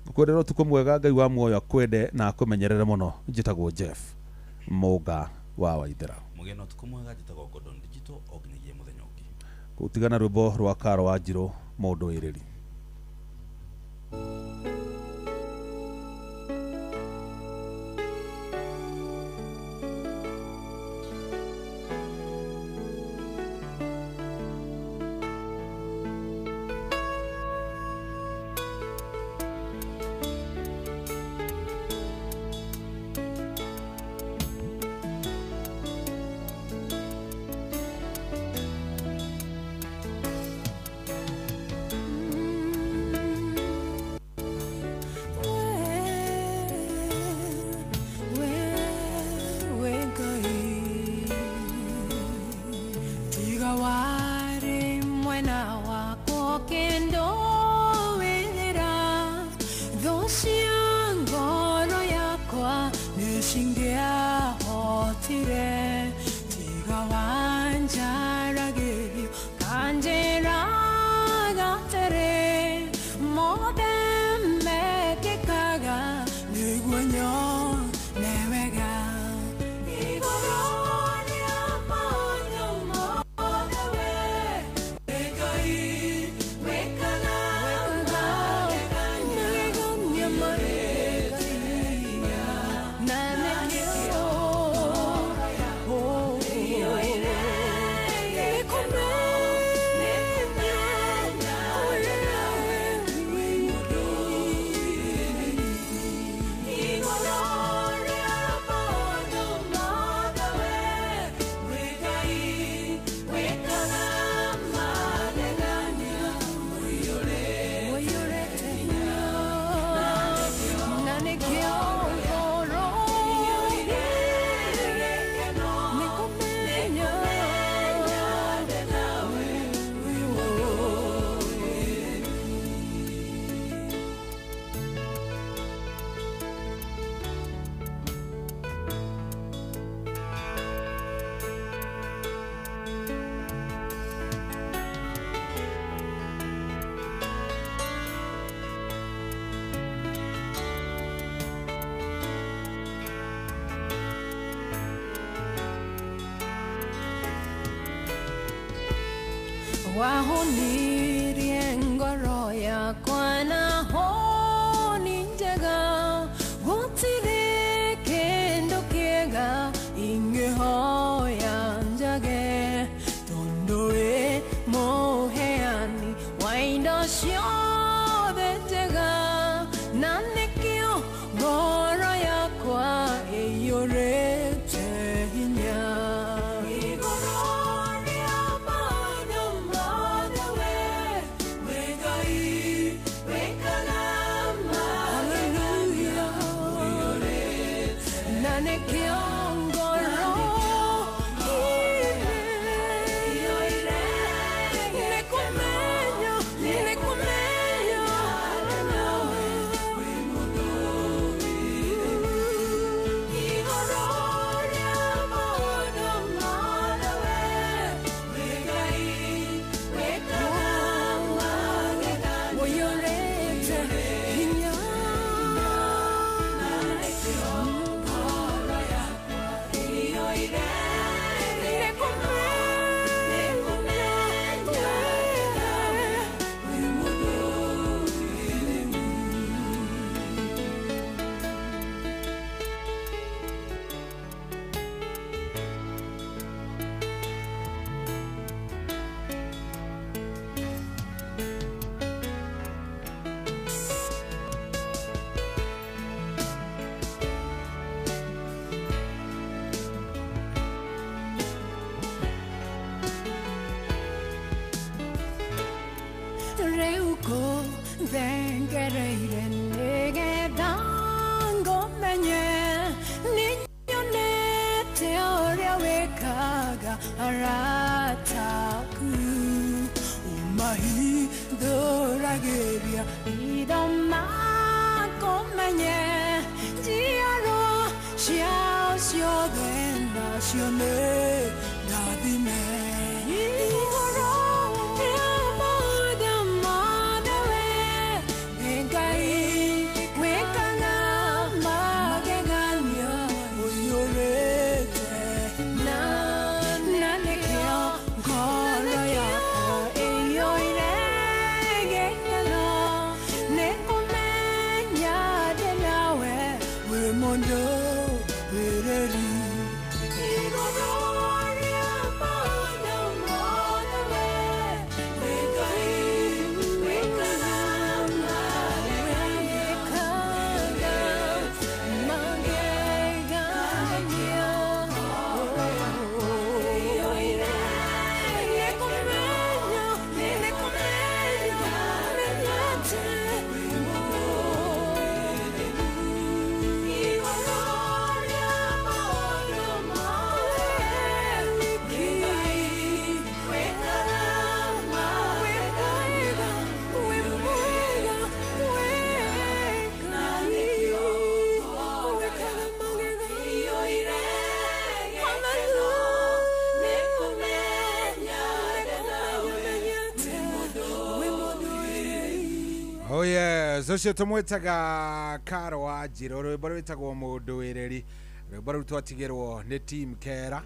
Ngũkwendera ũtukũ mwega, Ngai wa muoyo akwende na akũmenyerere mũno. Njĩtagwo Jeff Mũnga wa Waithera. Mũgĩe na ũtukũ mwega, njĩtagwo Gordon Digital, o nginyagia mũthenya ũngĩ. Gũtigana rwĩmbo rwa Karo wa Njirũ, mũndũ ĩrĩri. Wahonirie ngoro yakwa na honi njega, gũtirĩ kĩndũ kĩega ingĩhoya njage, tondũ wĩ mũheani wa indo ciothe njega, na nĩkĩo ngoro yakwa ĩiyũrĩte hinya. Thengereire nĩgetha ngũmenye, nĩnyonete ũrĩa wĩkaga arata aku, ũmahithũragĩria itho makũmenye, njiarwa ciao ciothe nacio nĩ ndathime. Igũrũ rĩa mothe mothe we, Ngai. Yes, ũcio tũmwĩtaga Karo wa Njirũ, rwĩmbo rwĩtagwo Mũndũ Wĩrĩri, rwĩmbo rũu twatigĩrwo nĩ team Kera,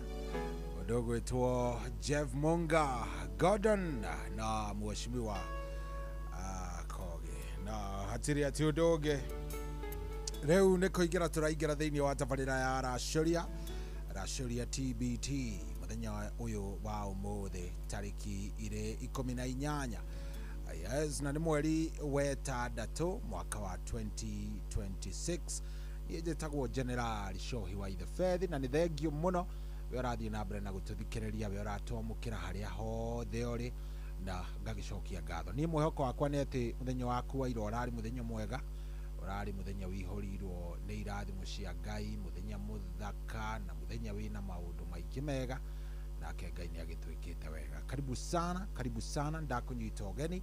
ũndũ ũgwĩtwo Jeff Munga, Gordon na mheshimiwa Kogi. Na hatirĩ atĩ ũndũ ũngĩ, rĩu nĩ kũingĩra tũraingĩra thĩinĩ wa tabarĩra ya Racũria, Racũria TBT, mũthenya ũyũ wa ũmũthĩ tarĩki irĩ 18. Yes, na nĩ mweri wetandatũ mwaka wa 2026. Niĩ njĩtagwo General Shohi wa Ithefethi, na nĩ thengio mũno we ũrathiĩ na mbere na gũtũthikĩrĩria, we ũratwamũkĩra harĩa hothe ũrĩ, na ngagĩcokia ngatho. Niĩ mwĩhoko wakwa nĩ atĩ mũthenya waku wa ira ũrarĩ mũthenya mwega, ũrarĩ mũthenya wĩihũrirwo nĩ irathimo cia Ngai, mũthenya mũthaka na mũthenya wĩna maũndũ maingĩ mega, nake Ngai nĩ agĩtwĩkĩte wega. Karibu sana, karibu sana, ndakũnyita ũgeni,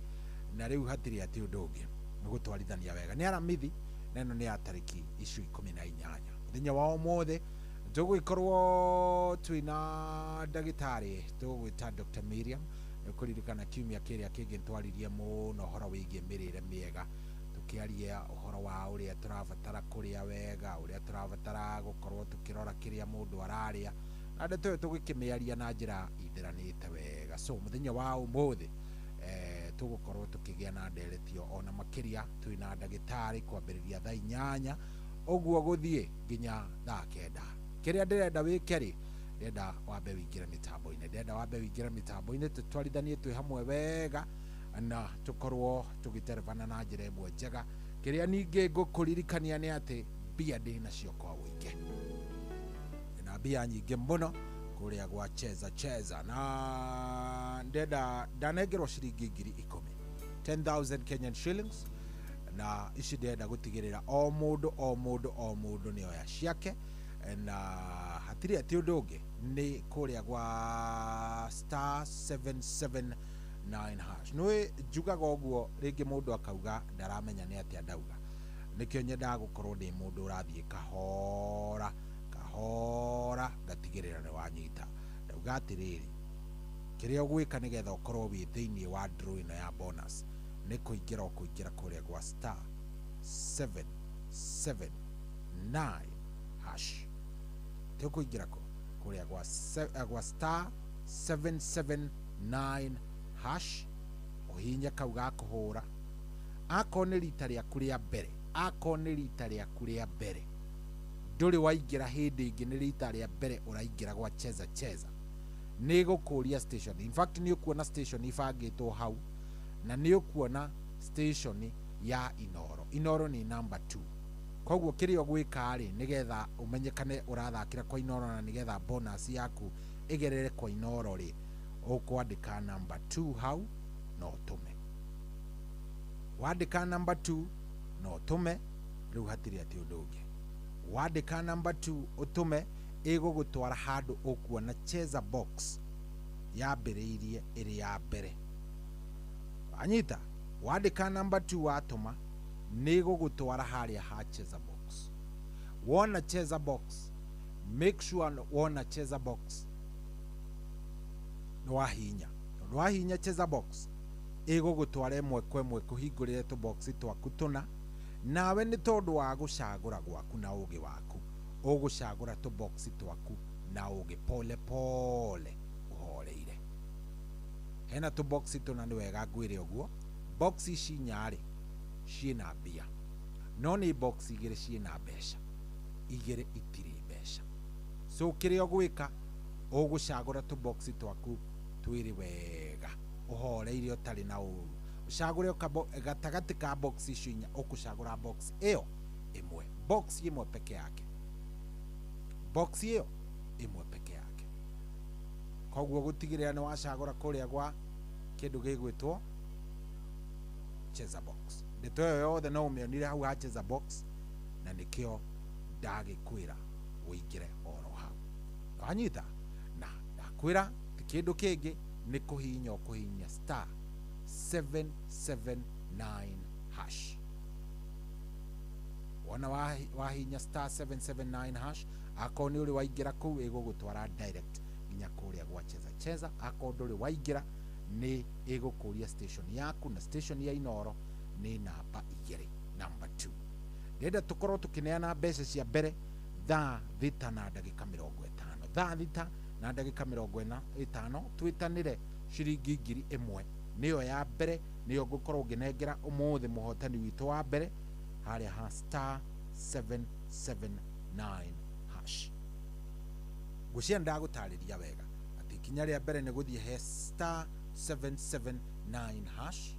na rĩu hatirĩ atĩ ũndũ ũngĩ nĩ gũtwarithania wega. Nĩ Aramithi, na ĩno nĩ ya tarĩki icio 18. Mũthenya wa ũmũthĩ tũgũgĩkorwo twĩna ndagĩtarĩ tũgũgwĩta Dr. Miriam. Nĩ ũkũririkana kiumia kĩrĩa kĩngĩ nĩtwaririe mũno ũhoro wĩgiĩ mĩrĩre mĩega, tũkĩaria ũhoro wa ũrĩa tũrabatara kũrĩa wega, ũrĩa tũrabatara gũkorwo tũkĩrora kĩrĩa mũndũ ararĩa, na ndeto ĩyo tũgĩkĩmĩaria na njĩra ithĩranĩte wega. So mũthenya wa ũmũthĩ tũgũkorwo tũkĩgĩa na nderetio ona makĩria twĩna ndagĩtarĩ kwambĩrĩria thaa 8 ũguo gũthiĩ nginya thaa 9. Kĩrĩa ndĩrenda wĩke rĩ, ndĩrenda wambe wĩingĩre mĩtambo-inĩ, ndĩrenda wambe wĩingĩre mĩtambo-inĩ, tũtwarithanie twĩ hamwe wega na tũkorwo tũgĩterebana na njĩra ĩmwe njega. Kĩrĩa ningĩ ngũkũririkania nĩ atĩ mbia ndĩ nacio kwa ũingĩ, na mbia nyingĩ mũno kũrĩa gwa Cheza Cheza, na ndenda ndanengerwo ciringi 10,000, 10,000 Kenyan shillings, na ici ndĩrenda gũtigĩrĩra o mũndũ o mũndũ o mũndũ nĩ oya ciake, na hatirĩ atĩ ũndũ ũngĩ nĩ kũrĩa gwa star 779 hash. Nĩũĩ njugaga ũguo rĩngĩ mũndũ akauga ndaramenya nĩ atĩa ndauga, nĩkĩo nyendaga gũkorwo ndĩ mũndũ ũrathiĩ kahora kahora ngatigĩrĩra nĩ wanyita. Ndauga atĩrĩrĩ, kĩrĩa ũgwĩka nĩgetha ũkorwo wĩ thĩinĩ wa draw ĩno ya bonus nĩ kũingĩra ũkũingĩra kũrĩa gwa star 779 hash. Tũkũingĩra kũ? Kũrĩa gwa star 779 hash, ũhihinye kau ga kũhũra. Akorwo nĩ rita rĩaku rĩa mbere, akorwo nĩ rita rĩaku rĩa mbere, ndũrĩ waingĩra hĩndĩ ĩngĩ, nĩ rita rĩa mbere ũraingĩra gwa Cheza Cheza, nĩ gũkũria station. In fact nĩ ũkuona station ibangĩtwo hau, na nĩ ũkuona station ya Inoro. Inoro nĩ number 2. Koguo kĩrĩa ũgwĩka rĩ, nĩgetha ũmenyekane ũrathakĩra kwa Inoro na nĩgetha bonus yaku ĩgerere kwa Inoro rĩ, ũkwandĩka number 2 hau na ũtũme. Wandĩka number 2 na ũtũme, rĩu hatirĩ atĩ ũndũ ũngĩ. Wandĩka number 2 ũtũme, ĩgũgũtwara handũ ũkuona Cheza box yambĩrĩirie ĩrĩ ya mbere. Wanyita? Wandĩka number 2 watũma, nĩ ĩgũgũtwara harĩa ha Cheza box. Wona Cheza box, make sure wona Cheza box nĩ wahihinya. Tondũ wahihinya Cheza box, ĩgũgũtwara ĩmwe kwa ĩmwe kũhingũrĩre tũbox twaku tũna, nawe nĩ tondũ wa gũcagũra gwaku na ũgĩ waku, ũgũcagũra tũbox twaku na ũgĩ pole pole ũhoreire. Hena tũbox tũna, nĩ wega ngwĩre ũguo, box ici inya rĩ ciĩna mbia, no nĩ box igĩrĩ ciĩna mbeca, igĩrĩ itirĩ mbeca. So kĩrĩa ũgwĩka, ũgũcagũra tũbox twaku twĩrĩ wega ũhoreire ũtarĩ na ũru. Ũcagũre gatagatĩ ka box icio inya, ũkũcagũra box ĩyo ĩmwe, box ĩmwe peke yake, box ĩyo ĩmwe peke yake. Koguo gũtigĩrĩra nĩ wacagũra kũrĩa gwa kĩndũ gĩgwĩtwo Cheza box. Ndeto ĩyo yothe no ũmĩonire hau ha Cheza box, na nĩkĩo ndagĩkwĩra ũingĩre oro hau. Wanyita? Na ndakwĩra ti kĩndũ kĩngĩ, nĩ kũhihinya ũkũhihinya star 779 hash. Wona wahihinya star 779 hash, akorwo nĩ ũrĩ waingĩra kũu ĩgũgũtwara direct nginya kũrĩa gwa Cheza Cheza. Akorwo ndũrĩ waingĩra, nĩ ĩgũkũria station yaku, na station ya Inoro nĩ namba 2. Ndĩrenda tũkorwo tũkĩneana mbeca cia mbere thaa 6 na ndagĩka 50. Thaa 6 na ndagĩka 45 twĩtanĩre ciringi 1000 nĩyo ya mbere, nĩyo ngũkorwo ngĩnengera ũmũthĩ mũhotani witũ wa mbere harĩa ha star 779 hash. Ngwĩciria ndagũtarĩria wega atĩ ikinya rĩa mbere nĩ gũthiĩ he star 779 hash.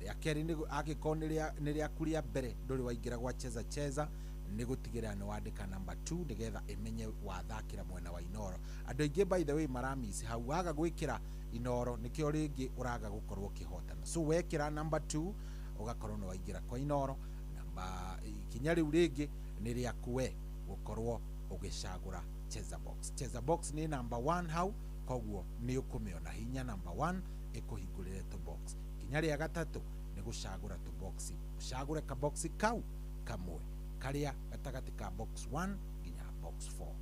Rĩa kerĩ nĩ angĩkorwo nĩ rĩaku rĩa mbere ndũrĩ waingĩra gwa Cheza Cheza, nĩ gũtigĩrĩra nĩ wandĩka namba 2 nĩgetha ĩmenye wathakĩra mwena wa Inoro. Andũ aingĩ by the way maramisi hau, waga gwĩkĩra Inoro nĩkĩo rĩngĩ ũraga gũkorwo ũkĩhotana. So wekĩra namba 2 ũgakorwo nĩ waingĩra kwa Inoro. Namba ikinya rĩu rĩngĩ nĩ rĩaku we gũkorwo ũgĩcagũra Cheza Box. Cheza Box nĩ namba 1 hau, koguo nĩ ũkũmĩona hinya namba 1 ĩkũhingũrĩre tũbox. Ikinya rĩa gatatũ nĩ gũcagũra tũboxi, ũcagũre kaboxi kau kamwe karĩa gatagatĩ ka box 1 nginya box 4.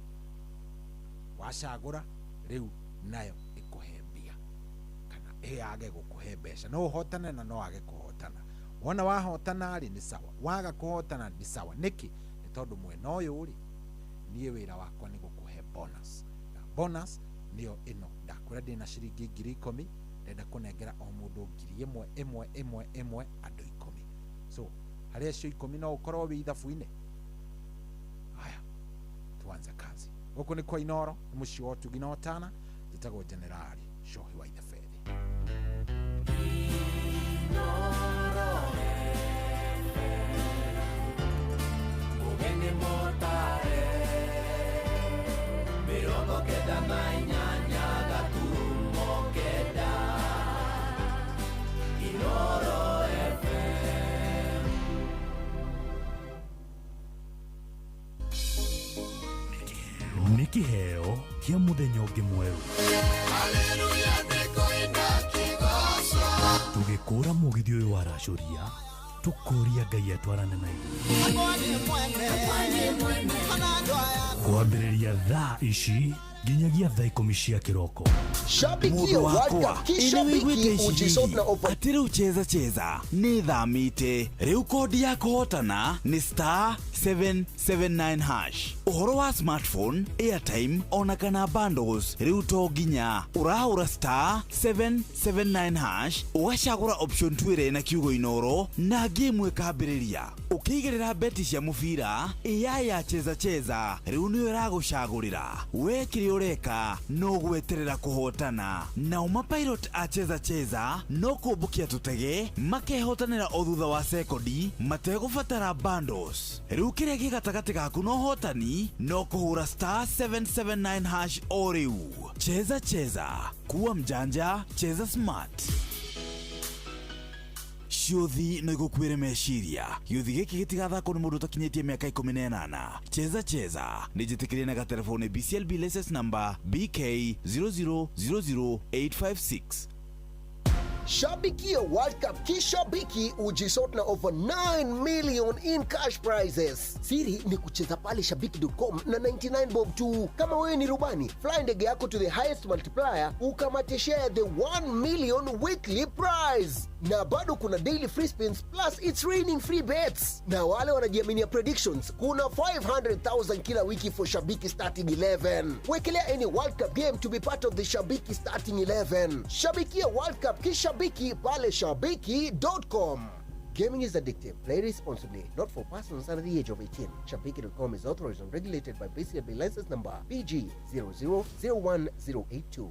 Wacagũra rĩu nayo ĩkũhe mbia kana ĩyage gũkũhe mbeca. No ũhotane na no age kũhotana. Wona wahotana rĩ nĩ sawa, waga kũhotana nĩ sawa. Nĩkĩ? Nĩ tondũ mwena ũyũ rĩ, niĩ wĩra wakwa nĩ gũkũhe bonus, na bonus nĩyo ĩno. Ndakwĩra ndĩna ciringi 10,000, ndenda kũnengera o mũndũ 1,000 ĩmwe ĩmwe ĩmwe, andũ 10. So harĩa acio 10 no ũkorwo wĩ ithabu-inĩ. Haya, tuanze kazi. Gũkũ nĩ kwa Inoro, nĩ mũciĩ wa ũtugi na ũtana. Njĩtagwo Jenerali Shohi wa Itheberi. Mugeni motare 98 gaturumo 9 Inoro FM. Nĩ kĩheo kĩa mũthenya ũngĩ mwerũ. Tũgĩkũra mũgithi ũyũ wa racũria, tũkũria Ngai atwarane na ithuĩ. Kwambĩrĩria thaa ici nginyagia thaa 10 cia kĩroko. Shabikia World Cup kishabiki ujisort na open. Atĩ rĩu Cheza Cheza nĩ thamĩte. Rĩu kodi ya kũhotana nĩ star 779 hash. Ũhoro wa smartphone, airtime ona kana bundles rĩu to nginya ũrahũra star 779 hash ũgacagũra option 2 ĩrĩa ĩna kiugo Inoro na game ĩkambĩrĩria. Ũkĩigĩrĩra beti cia mũbira AI ya Cheza Cheza rĩu nĩyo ĩragũcagũrĩra. We kĩrĩa ũreka no gweterera kũhotana. Nao mapilot a Cheza Cheza no kũmbũkia tũtege makehotanĩra o thutha wa sekondi mategũbatara bundles. Rĩu kĩrĩa kĩ gatagatĩ gaku na ũhotani no kũhũra star 779 hash o rĩu. Cheza Cheza, kuwa mjanja, cheza smart. Ciũthi no igũkuĩre meciria. Gĩũthi gĩkĩ gĩtigathakwo nĩ mũndũ ũtakinyĩtie mĩaka 18. Cheza Cheza nĩ njĩtĩkĩrie na gatelefoni BCLB license number BK 0000856. Shabikia World Cup kishabiki ujisort na over 9 million in cash prizes. Siri ni kucheza pale shabiki.com na 99 bob tu. Kama wewe ni rubani, fly ndege yako to the highest multiplier ukamate share the 1 million weekly prize. Na bado kuna daily free spins plus it's raining free bets. Na wale wanajiaminia predictions, kuna 500,000 kila wiki for Shabiki starting 11. Wekelea any World Cup game to be part of the Shabiki starting 11. Shabikia World Cup kishabiki pale shabiki.com. Gaming is addictive. Play responsibly. Not for persons under the age of 18. Shabiki.com is authorized and regulated by BCLB license number PG 0001082.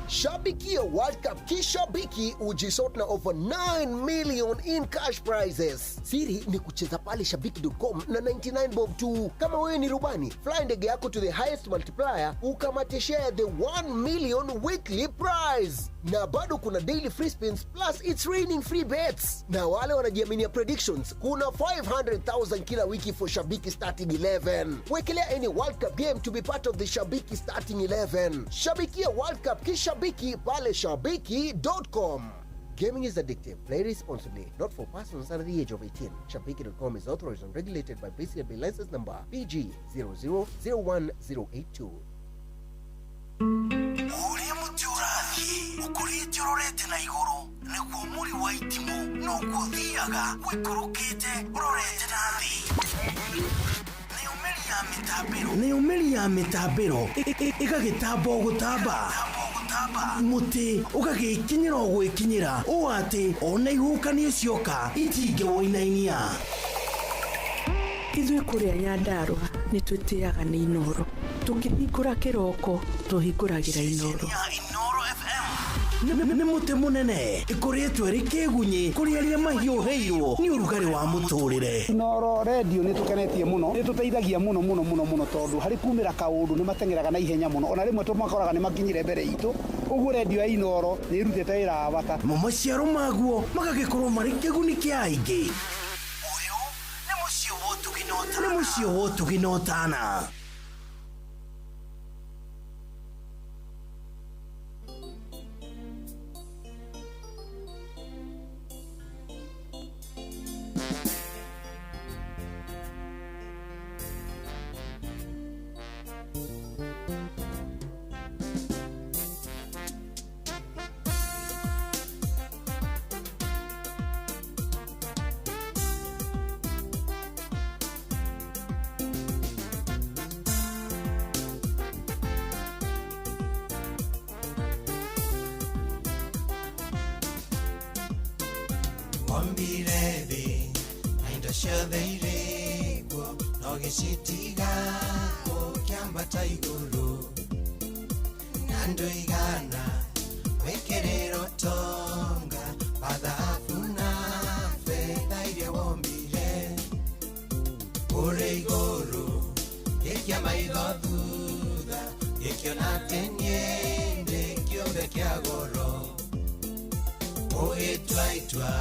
Shabikia World Cup kishabiki ujisort na over 9 million in cash prizes. Siri ni kucheza pale shabiki.com na 99 bob tu. Kama wewe ni rubani, fly ndege yako to the highest multiplier ukamate share the 1 million weekly prize. Na bado kuna daily free spins plus it's raining free bets. Na wale wanajiaminia predictions, kuna 500,000 kila wiki for Shabiki starting 11. Wekelea any World Cup game to be part of the Shabiki starting 11. Shabikia World Cup kishabiki pale shabiki.com. Gaming is addictive. Play responsibly. Not for persons under the age of 18. Shabiki.com is authorized and regulated by BCLB license number PG 0001082. Ũrĩa mũtĩ ũrathiĩ ũkũrĩte ũrorete na igũrũ nĩguo mũri wa itimũ noguo ũthiaga ũikũrũkĩte ũrorete na thĩ. Nayo mĩri ya mĩtambĩro ĩgagĩtamba o gũtamba, mũtĩ ũgagĩkinyĩra o gwĩkinyĩra ũũ atĩ ona ihuhũkanio cioka itingĩwũinainia. Ithuĩ kũrĩa Nyandarũa nĩ twĩtĩaga nĩ Inoro. Tũkĩhingũra kĩroko tũhingũragĩra Inoro. Nĩ mũtĩ mũnene ĩkũrĩtwo ĩrĩ kĩgunyĩ kũrĩ arĩa mahiũhĩirwo nĩ ũrugarĩ wa mũtũrĩre. Inoro redio nĩ tũkenetie mũno, nĩ tũteithagia mũno mũno mũno mũno tondũ harĩ kumĩra kaũndũ nĩ mateng'eraga na ihenya mũno, ona rĩmwe tũmakoraga nĩ makinyire mbere itũ, ũguo redio ya Inoro nĩ ĩrutĩte wĩra wa bata. Mo maciaro maguo magagĩkorwo marĩ kĩguni kĩa aingĩ. Ũyũ nĩ mũciĩ wa ũtugi na ũtana. Nĩ mũciĩ wa ũtugi na ũtana. Wombire thĩ na indo ciothe irĩ kuo, no gĩcitiga ũkĩambata igũrũ na ndũigana wĩkĩrĩra ũtonga wa thahabu na betha iria wombire. Ũrĩ igũrũ gĩkia maitho thutha, gĩkĩona atĩ niĩ ndĩ kĩũmbe kĩa goro. Ũgĩtua itua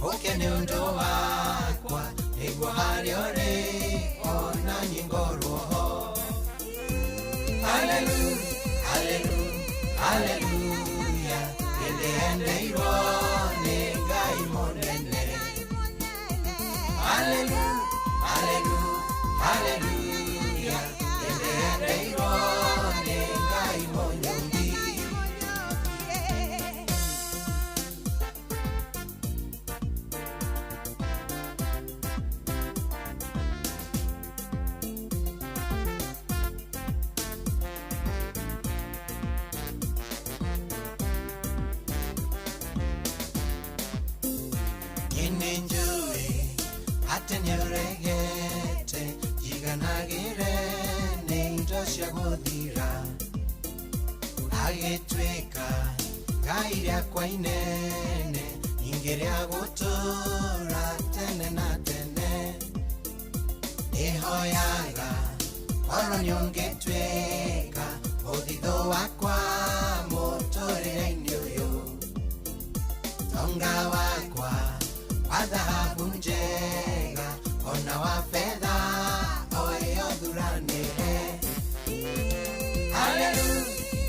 ũke nĩ ũndũ wakwa, nĩguo harĩa ũrĩ ona niĩ ngorwo ho. Hallelujah, hallelujah, hallelujah, nĩndĩendeirwo nĩ Ngai mũnene. Hallelujah, hallelujah, hallelujah, nĩndĩendeirwo nĩ Ngai mũnyũmbi. Nĩ njũĩ atĩ nĩũregete njiganagĩre nĩ indo cia gũthira, agĩtuĩka Ngai rĩakwa inene, ningĩ rĩa gũtũũra tene na tene. Nĩhoyaga korwo nĩũngĩtuĩka mũthithũ wakwa mũtũrĩre-inĩ ũyũ, tonga wakwa wa thahabu njega ona wa betha o ĩyo thuranĩre. Hallelujah,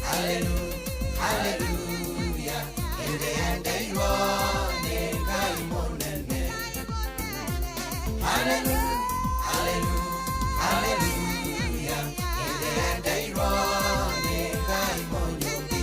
hallelujah, hallelujah, nĩndĩendeirwo nĩ Ngai mũnene. Hallelujah, hallelujah, hallelujah, nĩndĩendeirwo nĩ Ngai mũnyũmbi.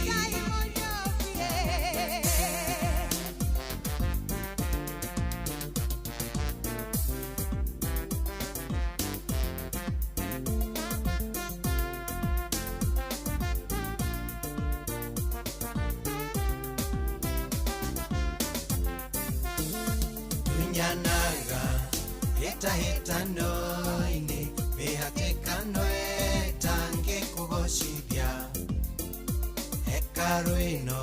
Tunyanaga hĩtahĩtano-inĩ, mĩhatĩkano ĩtangĩkũgocithia. Hekarũ ĩno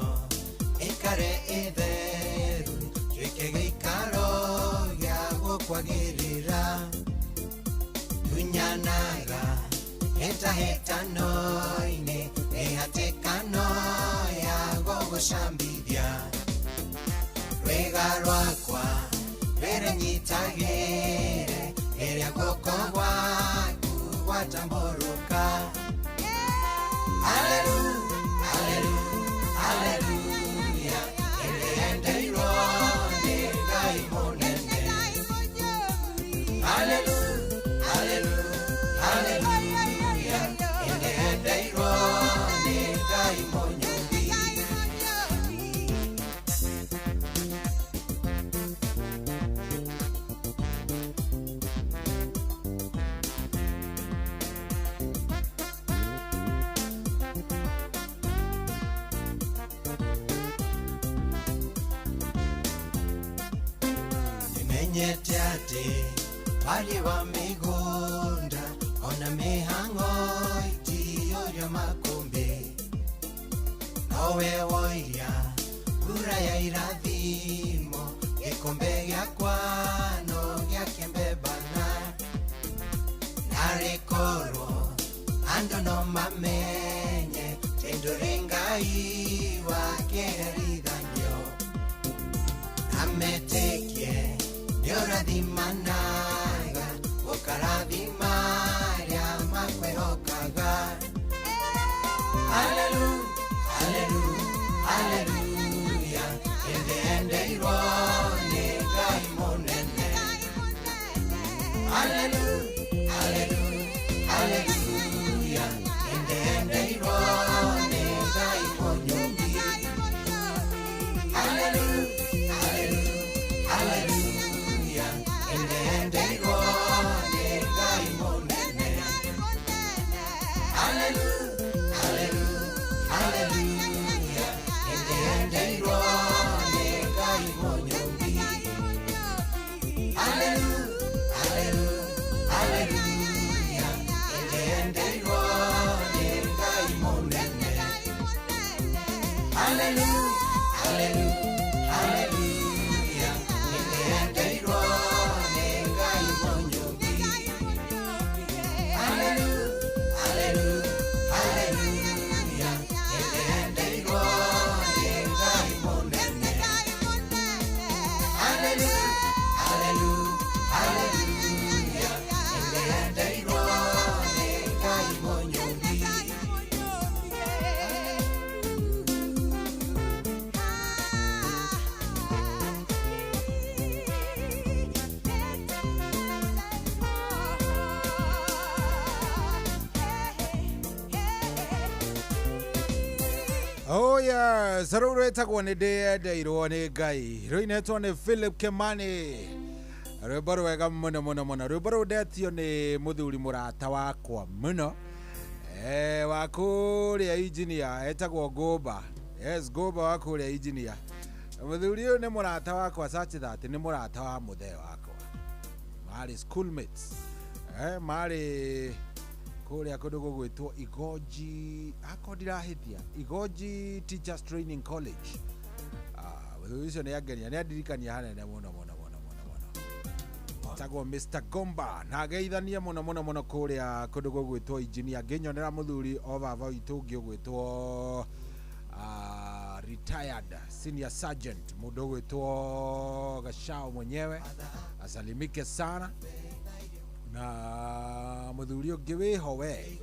ĩikare ĩtheru, tuĩke gĩikaro gĩa gũkwagĩrĩra. Tunyanaga hĩtahĩtano-inĩ, mĩhatĩkano ya gũgũcambithia. Rwĩga rwakwa rĩrĩnyitagĩre, rĩrĩa guoko gwaku gwatambũrũka. Hallelujah, hallelujah, hallelujah, nĩndĩendeirwo Haleluya, nĩndendeirwo nĩ Ngai Mũnyũmbi. Nĩmenyete atĩ wariĩ wa mĩgũnda ona mĩhang'o itiyũrio makũmbĩ, nowe woiria mbura ya irathimo, gĩkombe gĩakwa no gĩakĩmbebana. Narĩ korwo andũ no mamenye atĩ ndũrĩ Ngai wa kĩherithanio, ametĩkie nĩũrathimanaga, ũkarathima arĩa makwĩhokaga. Hallelu, hallelu, hallelujah, nĩndendeirwo nĩ Ngai mũnene. Hallelu, hallelu, hallelujah, nĩndendeirwo nĩ Ngai Mũnyũmbi. Hallelu, hallelu, hallelujah, nĩndendeirwo nĩ Ngai mũnene. Hallelu, hallelu, hallelujah, nĩndendeirwo nĩ Ngai Mũnyũmbi. Hallelu, hallelu, hallelujah, nĩndendeirwo nĩ Ngai mũnene. Hallelu, hallelu, hallelujah, nĩndendeirwo nĩ Ngai Mũnyũmbi. Hallelu, hallelu, hallelujah, nĩndendeirwo nĩ Ngai mũnene. Hallelu, hallelu, hallelujah, nĩndendeirwo nĩ Ngai Mũnyũmbi. Oh yes, rũu rwĩtagwo nĩ ndĩyendeirwo nĩ Ngai, rũinĩtwo nĩ Philip Kimani, rwĩmbo rwega mũno mũno mũno. Rwĩmbo rũu ndetio nĩ mũthuri mũrata wakwa mũno, wa kũrĩa engineer, etagwo Ngũmba. Yes, Ngũmba wa kũrĩa engineer. Mũthuri ũyũ nĩ mũrata wakwa such that nĩ mũrata wa mũthee wakwa, marĩ schoolmates, marĩ kũrĩa kũndũ gũgwĩtwo Igoji, akorwo ndirahĩtia, Igoji Teachers Training College. Ah, mũthuri ũcio nĩ angenia, nĩ andirikania hanene mũno mũno mũno mũno mũno. Tagwo Mr. Gomba na ageithanie mũno mũno mũno kũrĩa kũndũ gũgwĩtwo engineer. Ngĩnyonera mũthuri o baba witũ ũngĩ ũgwĩtwo retired senior sergeant, mũndũ ũgwĩtwo Gachao mwenyewe, asalimike sana. Na mũthuri ũngĩ wĩho we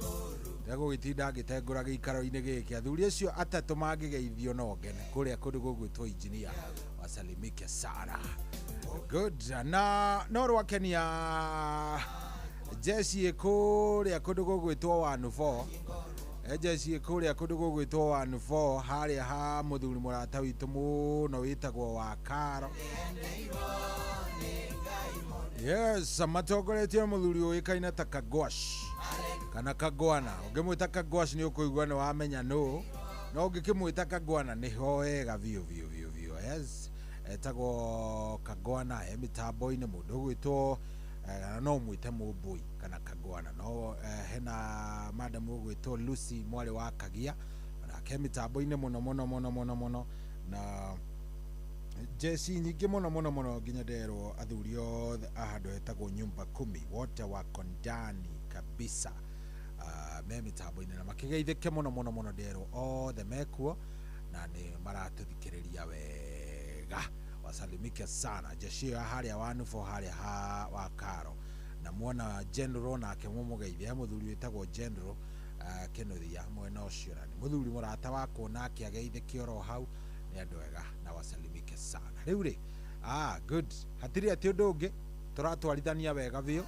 ndegũgĩtinda ngĩtengũra gĩikaro-inĩ gĩkĩ, athuri acio atatũ mangĩgeithio no ngene kũrĩa kũndũ gũgwĩtwo engineer, wasalimike sana. Good. Na no rwakenia jeci kũrĩa kũndũ gũgwĩtwo 14, jeci kũrĩa kũndũ gũgwĩtwo 14, harĩa ha mũthuri mũrata witũ mũno wĩtagwo wa Karo. Yes, matongoretio nĩ mũthuri ũĩkaine ta Kagwash kana Kagwana. Ũngĩmwĩta Kagwash nĩ ũkũigua nĩ wamenya nũ, no ũngĩkĩmwĩta Kagwana nĩho wega biũ biũ biũ biũ. Yes, etagwo Kagwana, e mĩtambo-inĩ mũndũ ũgwĩtwo no ũmwĩte Mũmbũi kana Kagwana. No hena madam ũgwĩtwo Lucy mwarĩ wa Kagia, nake mĩtambo-inĩ mũno mũno mũno mũno mũno, na jeci nyingĩ mũno mũno mũno nginya nderwo athuri othe a handũ hetagwo nyumba kumi wote wako ndani kabisa, me mĩtambo-inĩ na makĩgeithĩke mũno mũno mũno, nderwo othe mekuo na nĩ maratũthikĩrĩria wega, wasalimike sana. Jeshi ĩyo ya harĩa wa Nufo, harĩa ha wa Karo, na mwona general nake mũmũgeithie, he mũthuri wĩtagwo general Kĩnuthia mwena ũcio, na nĩ mũthuri mũrata wakwa nake ageithĩke oro hau, nĩ andũ ega na wasalimike sana. Rĩu rĩ, good, hatirĩ atĩ ũndũ ũngĩ. Tũratwarithania wega biũ,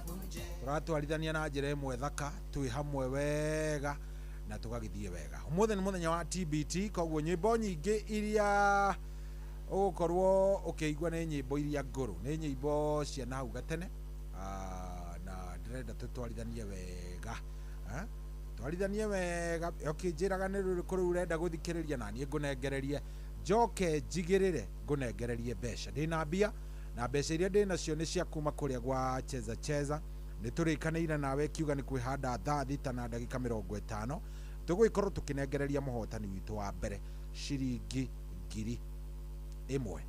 tũratwarithania na njĩra ĩmwe thaka, twĩ hamwe wega na tũgagĩthiĩ wega. Ũmũthĩ nĩ mũthenya wa TBT, koguo nyĩmbo nyingĩ iria ũgũkorwo ũkĩigua nĩ nyĩmbo iria ngũrũ, nĩ nyĩmbo cia nahau gatene, na ndĩrenda tũtwarithanie wega. Twarithanie wega, ũkĩnjĩraga nĩ rũrĩkũ rũu ũrenda gũthikĩrĩria na niĩ ngũnengererie, njoke njigĩrĩre ngũnengererie mbeca. Ndĩna mbia na mbeca iria ndĩnacio nĩ cia kuma kũrĩa gwa Cheza Cheza. Nĩ tũrĩkanĩire nawe kiuga nĩ kwĩhanda thaa 6 na ndagĩka 50, tũgũgĩkorwo tũkĩnengereria mũhotani witũ wa mbere ciringi 1000,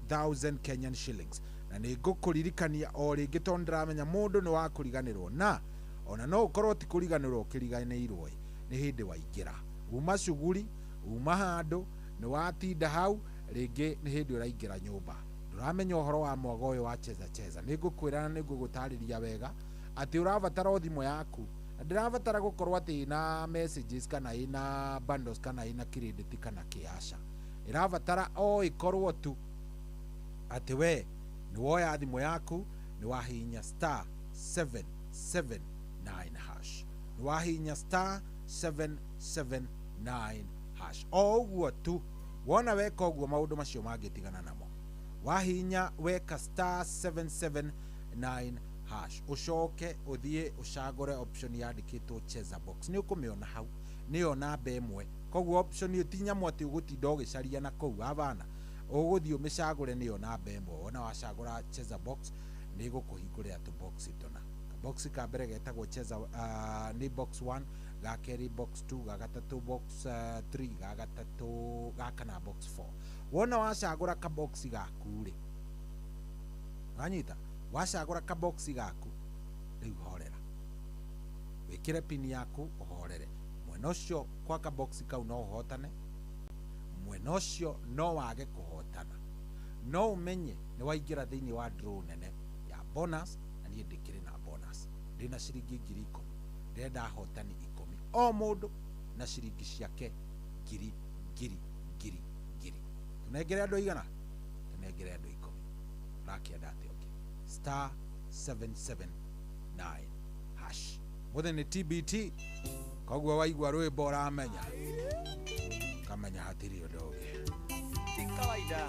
1000 Kenyan shillings. Na nĩ ngũkũririkania o rĩngĩ tondũ ndĩramenya mũndũ nĩ wa kũriganĩrwo, na ona no ũkorwo ti kũriganĩrwo ũkĩriganĩirwo, nĩ hĩndĩ waingĩra uma cuguri, uma handũ, nĩ watinda hau, rĩngĩ nĩ hĩndĩ ũraingĩra nyũmba, ndũramenya ũhoro wa mwago ũyũ wa Cheza Cheza. Nĩ ngũkwĩra na nĩ ngũgũtarĩria wega atĩ ũrabatara o thimũ yaku, na ndĩrabatara gũkorwo atĩ ĩna messages kana ĩna bundles kana ĩna credit kana kĩaca. Ĩrabatara o ĩkorwo tu atĩ we nĩ woya thimũ yaku, nĩ wahihinya star 779 hash, nĩ wahihinya star 779 hash. O ũguo tu wona weka ũguo, maũndũ macio mangĩtigana namo. Wahihinya weka star 779 hash, ũcoke ũthiĩ ũcagũre option yandĩkĩtwo Cheza Box, nĩ ũkũmĩona hau, nĩyo namba 1. Koguo option ĩyo ti nyamũ atĩ ũgũtinda ũgĩcaria na kũu, abana, ũgũthiĩ ũmĩcagũre, nĩyo namba 1. Wona wacagũra Cheza Box, nĩ ĩgũkũhingũrĩra tũbox tũna. Box ka mbere getagwo Cheza, nĩ box 1, ga kerĩ box 2, ga gatatũ box 3, ga gatatũ, ga kana box 4. Wona wacagũra kabox gaku rĩ, wanyita, wacagũra kabox gaku rĩu horera, wĩkĩre pin yaku ũhorere. Mwena ũcio kwa kabox kau no ũhotane, mwena ũcio no wage kũhotana, no ũmenye nĩ waingĩra thĩinĩ wa draw nene ya bonus. Na niĩ ndĩkĩrĩ na bonus, ndĩna ciringi 10,000, ndĩrenda ahotani 10, o mũndũ na ciringi ciake ngiri ngiri ngiri ngiri. Tũnengere andũ aigana? Tũnengere andũ 10. Ũrakĩenda atĩa ũngĩ? Star 779 hash. Mũthĩ nĩ TBT, koguo waigua rwĩmbo ũramenya, ũkamenya hatirĩ ũndũ ũngĩ. Ti kawaida.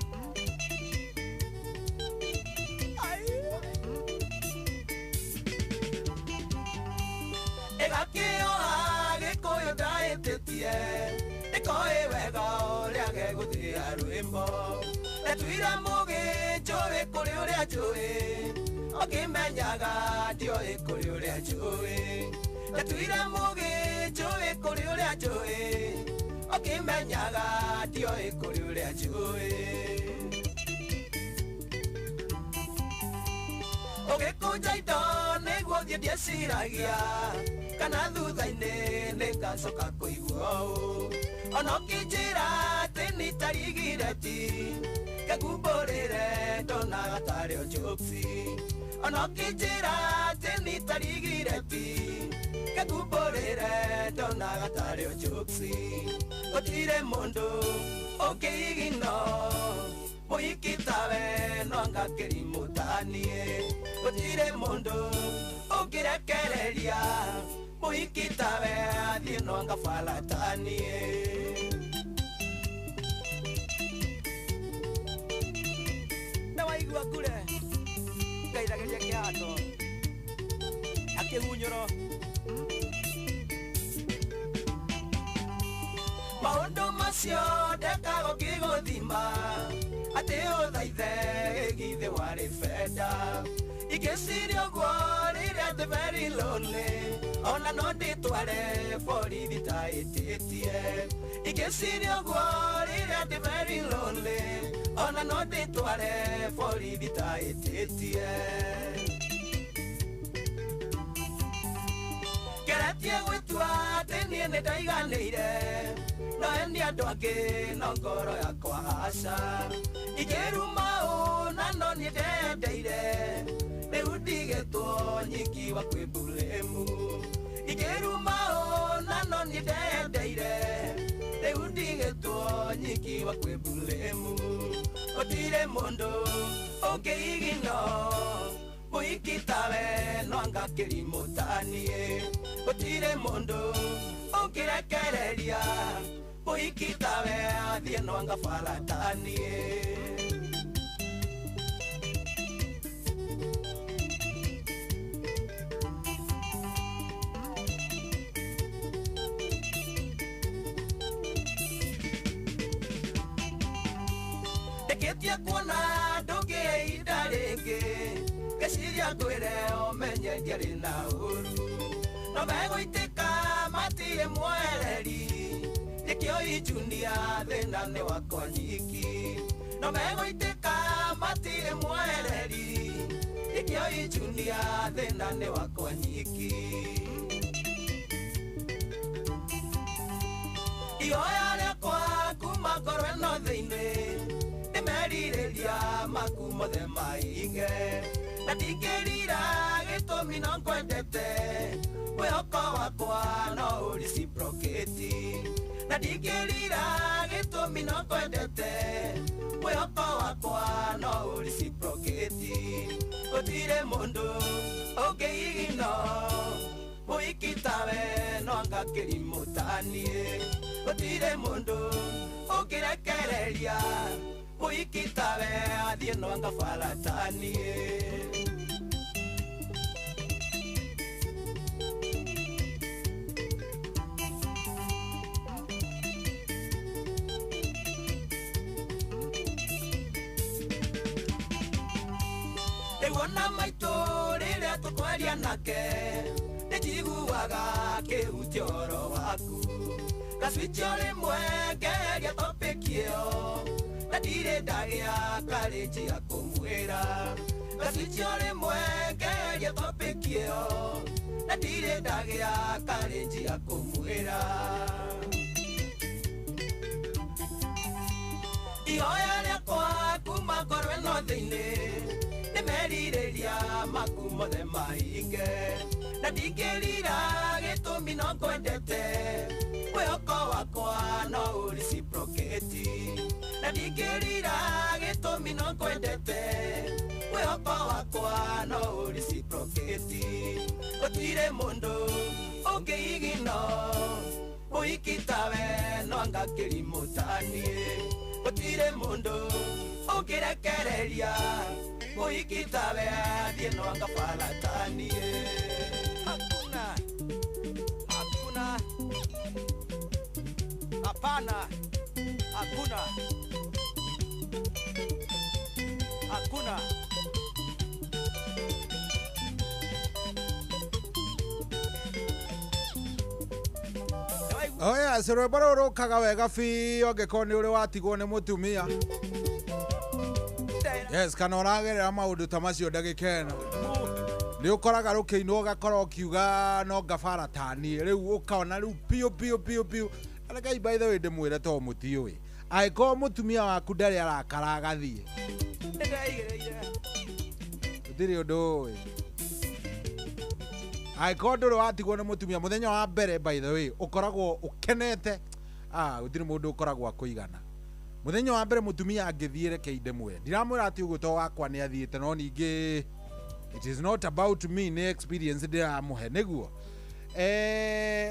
Ĩgakĩoha gĩkũyũ ndaĩtĩtie, ĩkoĩ wega ũrĩa gegũthĩa rwĩmbo. Ndetuire mũgĩ njũĩ kũrĩ ũrĩa njũĩ, ũkĩmenyaga ndiũĩ kũrĩ ũrĩa njũĩ. Ndetuire mũgĩ njũĩ kũrĩ ũrĩa njũĩ, ũkĩmenyaga ndiũĩ kũrĩ ũrĩa njũĩ. Ũgĩkũnja indo nĩguo thiĩ ndieciragia, kana thutha-inĩ nĩngacoka kũigua ũũ. Ona ũkĩnjĩra atĩ nĩtarigireti, ngĩkumbũrĩre ndonaga tarĩ o jokes. Ona ũkĩnjĩra atĩ nĩtarigireti, ngĩkumbũrĩre ndonaga tarĩ o jokes. Gũtirĩ mũndũ ũngĩigino mũhiki tawe, no ngakĩrimũtanie. Gũtirĩ mũndũ ũngĩrekereria mũhiki tawe, athiĩ no ngabaratanie. Na waigua kure ngaithagĩria kĩhato akĩhunyũro. Maũndũ macio ndekaga ũkĩgũthima, atĩ ũthaithe githĩ warĩ benda. Ingĩciria ũguo rĩrĩa ndĩ very lonely, ona no ndĩtware borithi ta ĩtĩtie. Ingĩciria ũguo rĩrĩa ndĩ very lonely, ona no ndĩtware borithi ta ĩtĩtie. Ngeretie gwĩtua atĩ niĩ nĩ ndaiganĩire, no nĩ andũ angĩ no ngoro yakwa aca. Ingĩruma ũũ na no niĩ ndendeire, rĩu ndigĩtwo nyiki wa kwĩmbũrĩmu. Ingĩruma ũũ na no niĩ ndendeire, rĩu ndigĩtwo nyiki wa kwĩmbũrĩmu. Gũtirĩ mũndũ ũngĩigino Mũhiki tawe no anga kĩrimũ taniĩ gũtirĩ mũndũ ũngĩrekereria mũhiki tawe athiĩ no anga bara taniĩ. Ndĩkĩtie kuona ndũngĩe ihinda rĩngĩ ngeciria ngwĩre ũmenye ndiarĩ na ũru no megũitĩka matirĩ mwereri nĩkĩo ijunia thĩna nĩ wakwa nyiki no megũitĩka matirĩ mwereri nĩkĩo ijunia thĩna nĩ wakwa nyiki. Ihoya rĩakwa kuma ngoro ĩno thĩinĩ nĩmerirĩria maku mothe mainge na ndingĩrira gĩtũmi no ngwendete mwĩhoko wakwa no ũreciprocate na ndingĩrira gĩtũmi no ngwendete mwĩhoko wakwa no ũreciprocate gũtirĩ mũndũ ũngĩigino mũhiki tawe no anga kĩrimũ taniĩ gũtirĩ mũndũ ũngĩrekereria mũhiki tawe athiĩ no anga bara taniĩ. Rĩu ona maitũ rĩrĩa tũkwaria nake nĩnjiguaga kĩhutia ũhoro waku gacicio rĩmwe ngeria topic ĩyo na ndirĩ ndagĩa karĩnji ya kũmwĩra gacicio rĩmwe ngeria topic ĩyo na ndirĩ ndagĩa karĩnji ya kũmwĩra. Ihoya rĩakwa kuma ngoro ĩno thĩinĩ nĩmerirĩria maku mothe mainge na ndingĩrira gĩtũmi no ngwendete mwĩhoko wakwa no ũreciprocate na ndingĩrira gĩtũmi no ngwendete mwĩhoko wakwa no ũreciprocate gũtirĩ mũndũ ũngĩigino mũhiki tawe no anga kĩrimũ taniĩ gũtirĩ mũndũ ũngĩrekereria mũhiki tawe athiĩ no anga bara taniĩ. Hakuna, hakuna, hapana, hakuna, hakuna. Oh yes, rwĩmbo rũrũ rũkaga wega biũ angĩkorwo nĩ ũrĩ watigwo nĩ mũtumia. Yes, kana ũragerera maũndũ ta macio ndagĩka ĩno nĩ ũkoraga rũkĩinwo ũgakora ũkiuga no ngabara taniĩ rĩu ũkona rĩu biũ biũ biũ biũ. Rekai by the way ndĩmwĩre to mũtiũĩ angĩkorwo mũtumia waku ndarĩ arakara agathiĩ gũtirĩ ũndũ ũĩ angĩkorwo ndũrĩ watigwo nĩ mũtumia mũthenya wa mbere by the way ũkoragwo ũkenete gũtirĩ mũndũ ũkoragwo akũigana mũthenya wa mbere mũtumia angĩthiĩ reke ndĩmwĩre ndiramwĩra atĩ ũguo to wakwa nĩ athiĩte no ningĩ it is not about me nĩ experience ndĩramũhe nĩguo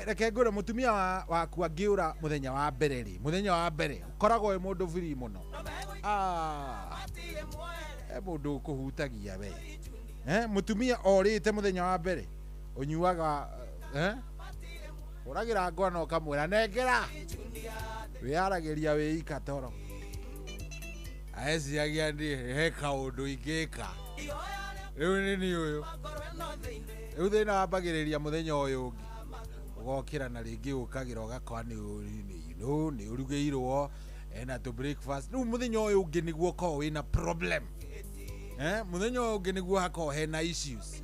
reke ngwĩre mũtumia waku angĩũra mũthenya wa mbere rĩ mũthenya wa mbere ũkoragwo wĩ mũndũ free mũno he mũndũ ũkũhutagia we mũtumia orĩte mũthenya wa mbere ũnyuaga ũragĩra ngwana ũkamwĩra nengera wĩyaragĩria wĩ toro aeciagia ndĩ he kaũndũ ingĩka rĩu nĩ niĩ ũyũ rĩu thĩna wambagĩrĩria mũthenya ũyũ ũngĩ ũgokĩra na rĩngĩ ũkagĩra ũgakora nĩ ũrugĩirwo ena tũ breakfast rĩu mũthenya ũyũ ũngĩ nĩguo ũkoragwo wĩna problem mũthenya ũyũ ũngĩ nĩguo hakoragwo hena issues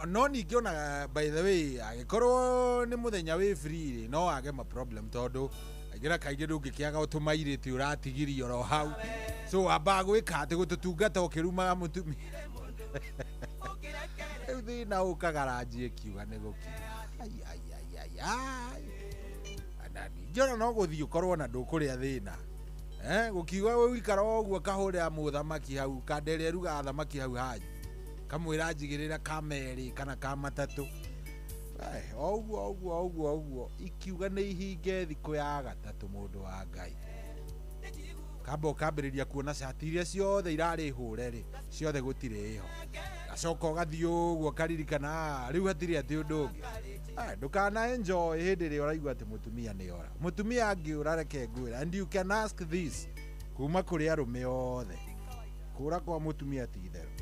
no ningĩ ona by the way angĩkorwo nĩ mũthenya wĩ free rĩ no wage ma problem tondũ kaingĩ na kaingĩ ndũngĩkĩaga ũtũmairĩte ũratigirio oro hau so wambaga gwĩka atĩ gũtũtungata ũkĩrumaga mũtumia rĩu thĩna ũkaga ranji ĩkiuga nĩ gũkiuga na ningĩ ona no gũthiĩ ũkorwo na ndũkũrĩa thĩna gũkiuga ũikara o ũguo kahũrĩra mũthamaki hau kanda ĩrĩa ĩrugaga thamaki hau hanyu Kamwĩra njigĩrĩra ka merĩ kana ka matatũ. O ũguo o ũguo o ũguo o ũguo ikiuga nĩ ihinge thikũ ya gatatũ mũndũ wa Ngai. Kamba ũkambĩrĩria kuona cati iria ciothe irarĩ hũre rĩ, ciothe gũtirĩ ĩho. Gacoka ũgathiĩ ũguo ũkaririkana, "Ah, rĩu hatirĩ atĩ ũndũ ũngĩ." Ndũkana enjoy hĩndĩ ĩrĩa ũraigua atĩ mũtumia nĩ ora. Mũtumia angĩũra reke ngwĩre, and you can ask this kuma kũrĩ arũme othe. Kũra kwa mũtumia ti itherũ.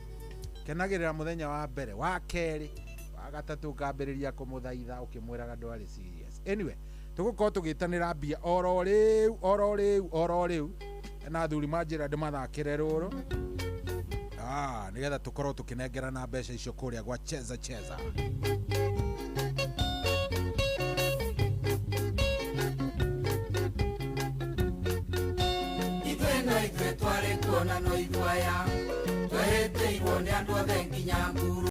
Kenagĩrĩra mũthenya wa mbere, wa kerĩ, wa gatatũ ũkambĩrĩria kũmũthaitha ũkĩmwĩraga ndwarĩ serious. Anyway, tũgũkorwo tũgĩtanĩra mbia oro rĩu, oro rĩu, oro rĩu. Na athuri manjĩra ndĩmathakĩre rũrũ. Nĩgetha tũkorwo tũkĩnengerana mbeca icio kũrĩa gwa Cheza Cheza. Ithuĩ no ithuĩ twarĩ kuona no ithuĩ aya, twehĩtĩirwo nĩ andũ othe nginya nguru.